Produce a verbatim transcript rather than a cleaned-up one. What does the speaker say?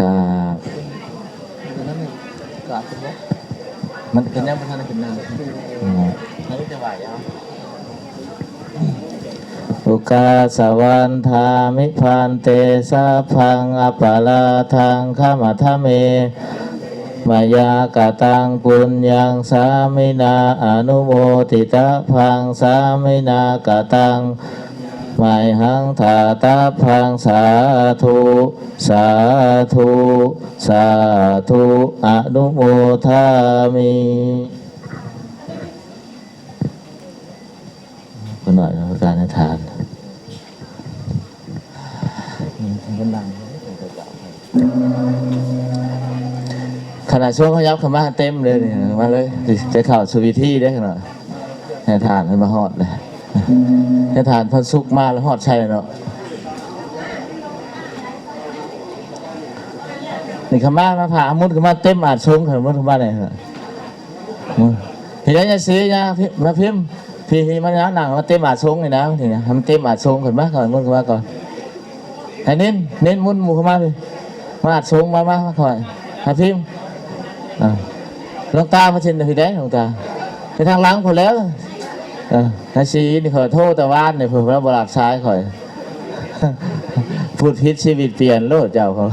กราบ มันก็ยังบ่ทันได้ขึ้นหน้า อืม อันนี้จะไหวเอา โอกาสะวันทามิ ภันเต สัพพัง อปาราทัง ขะมะทะเม มะยะ กะตัง ปุญญัง สามินา อนุโมทิตะพัง สามินา กะตัง ไมหัง ทาตะพัง สาธุ สาธุ สาธุ อนุโมทามิ ขอหน่อยนะ การให้ทาน ขนาดช่วงเขายับเข้ามาเต็มเลยเนี่ย มาเลย จะเข้าสู่พิธีได้ขนาด ให้ทานให้มาฮอดเลย ให้ทานพระสุกมาแล้วฮอดใช่เนาะ นี่เข้ามา มาผ่ามุดเข้ามาเต็มอาสงเข้ามา มุดเข้ามาเลย เห็นยังไงสิยาพี่ มาพิมพ์ พี่ พี่ มานั่ง มาเต็มอาสงเลยนะ นี่นะ ให้มันเต็มอาสงก่อน มาก่อน มุดเข้ามาก่อน ให้เน้น เน้นมุดหมู่เข้ามาพี่ มาอาสง มา มา มาคอย ให้พิมพ์ อ่า หลวงตามาเช่นพี่ได้ หลวงตา ไปทางหลังผมแล้ว เออ ให้สีนี่ขอโทษแต่ว่านเนี่ย ผมว่าบรับสายคอย พูดผิดชีวิตเปลี่ยนโลดเจ้าเขา